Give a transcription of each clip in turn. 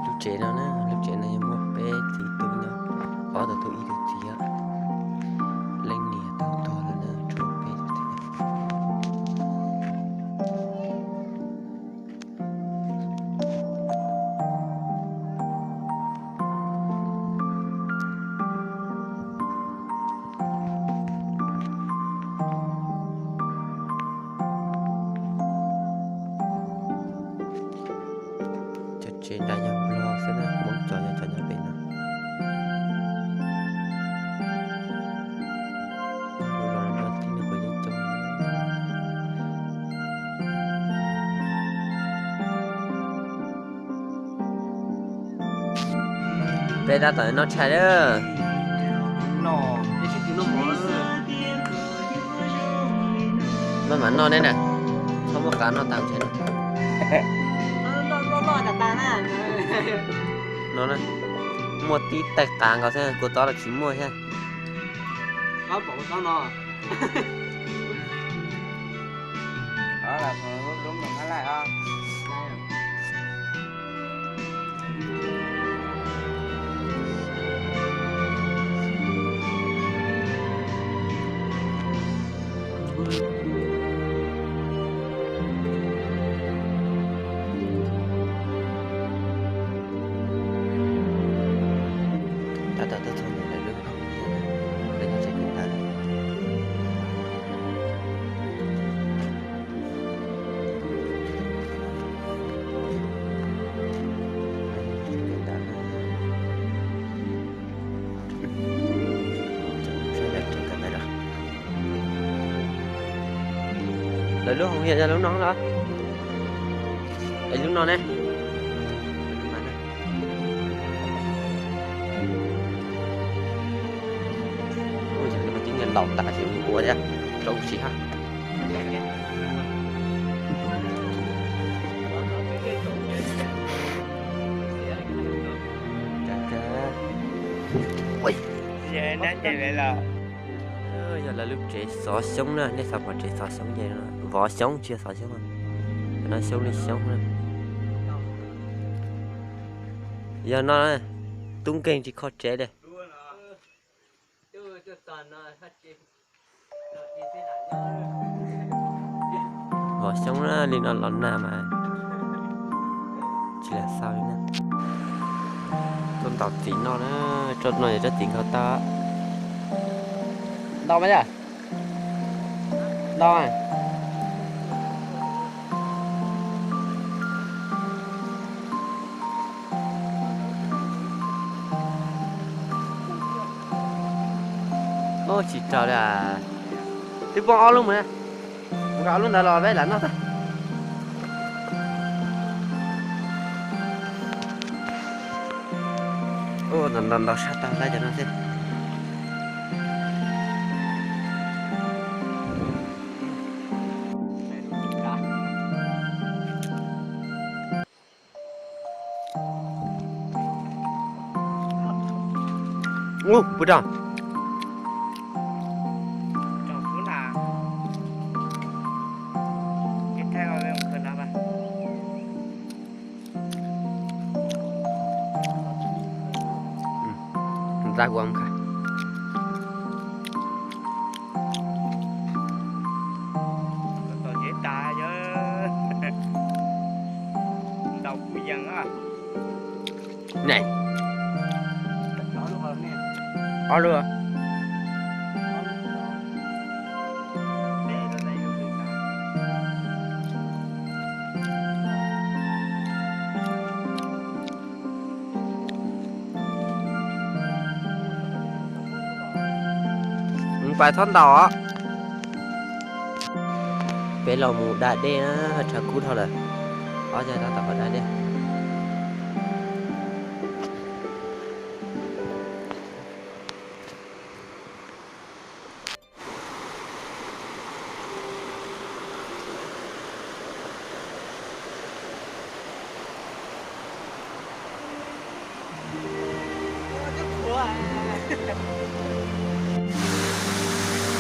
Lub tsev no na, lub tsev no yog muaj peb txiv tub nyob, ob tug tub ib tug txiv, leej niam tau tuag lawm na, tshuav peb tug txiv. Cov tsev nrad yog Nplog xwb na, Hmoob cov yog cov nyob pem no. Peb tab tom noj tshais lawm. Maj mam noj ne na, txhob muab qab noj tas tshais no. No na, muaj tib tais qab nkaus xwb, kua txob los tsis muaj thiab. Tab tom tuaj txog ntawm lawv lub hoob, lawv nyob tsev koom tas. Lawv lub hoob yog lub no los? Es lub no ne? Ua cas lawv mas tib niag laus tas ces mus ua thiab, rau siab ha. Yog lawv lub tsev xov xyoob na, nej xav pom tsev xov xyoob ces vov xyoob tsis yog xov xyoob, no xyoob li xyoob na. Yog no, tub nkeeg tsis kho tsev li. Vov xyoob na, li no los nag mas tsis lam xav li na. Tuaj ntaus txiv noj na, tso no yog tsob txiv nkhaus tau. Ntau mas yom? Ntau mas. Ub, tsis raug li. Twb poob ob lub mus na. Mus kom ob lub ntawd los peb lam noj tag. Ub, ntaus ntaus sab tag lawm cov no xwb. Ub, puas rau? Ra ua kha. Nws, ob lub. Pais txhob ntaus os. Peb los mus da dej na, tshav kub dhau lawm. Ob cag tab tom da dej.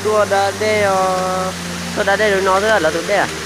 Tuaj da dej os. Tuaj da dej rau no xwb lawv tus dej.